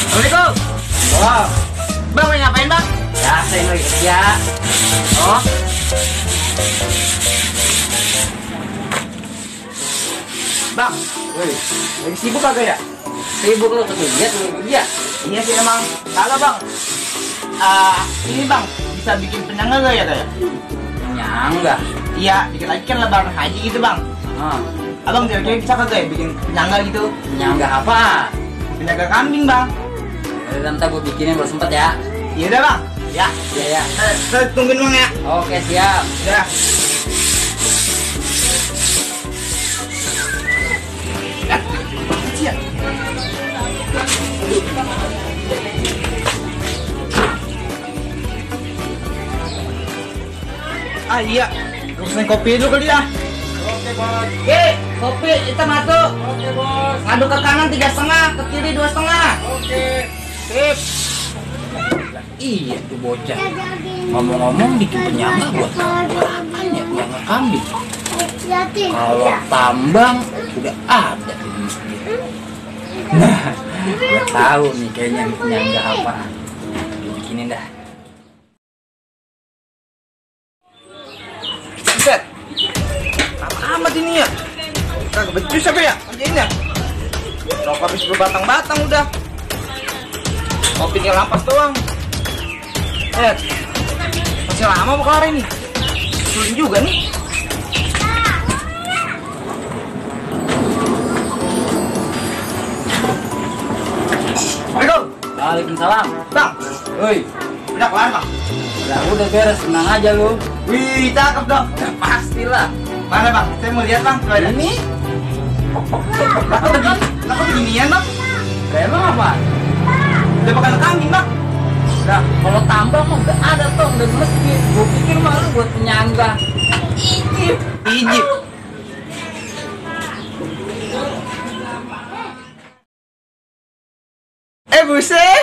Assalamualaikum. Wah, Bang, lagi ngapain bang? ya saya lagi kerja. Oh. Bang, Woi, lagi sibuk kagak ya? sibuk lu kerja tuh kerja? Iya sih emang. Kalau bang, ini bang bisa bikin penyangga gak ya kayak? Nyangga. Iya, dikit lagi kan lebaran haji gitu bang. Ah, Abang kira-kira bisa kagak ya bikin penyangga gitu? nyangga apa? Penyangga kambing bang. Udah ntar gue bikinin baru sempet ya. Iya udah bang. Ya. Iya ya. Saya tungguin bang ya. Oke siap. Ya. Siap. Ah iya, pesan kopi dulu kali ya. Oke bos. Kopi hitam satu. Oke bos. Ngaduk ke kanan 3,5, ke kiri 2,5. Oke. Sip. Iya tuh bocah. Ngomong-ngomong bikin penyangga buat apaan ya? Penyangga kambing. Kalau tambang udah ada di masjid. Nah, gue tahu nih kayaknya penyangga apa. Bikinin dah. Set. Lama amat ini ya. Kagak becus apa ya? Kerjain ya. Rokok habis berbatang-batang udah. Kopi tinggal lampas doang. Masih lama mau kelar ini. Sulit juga nih. Assalamualaikum. Waalaikumsalam. Bang, Woi, udah kelar bang? udah beres, tenang aja lu. Wih, cakep dong. Ya pastilah. Mana bang? Saya mau lihat bang. Coba Ini Lah kok beginian bang? kayak emang apa? Udah makan kambing bang? Nah, kalau tambang mah udah ada tuh, udah di masjid. Gue pikir mah lu buat penyangga. Ijib. Ijib. Buset.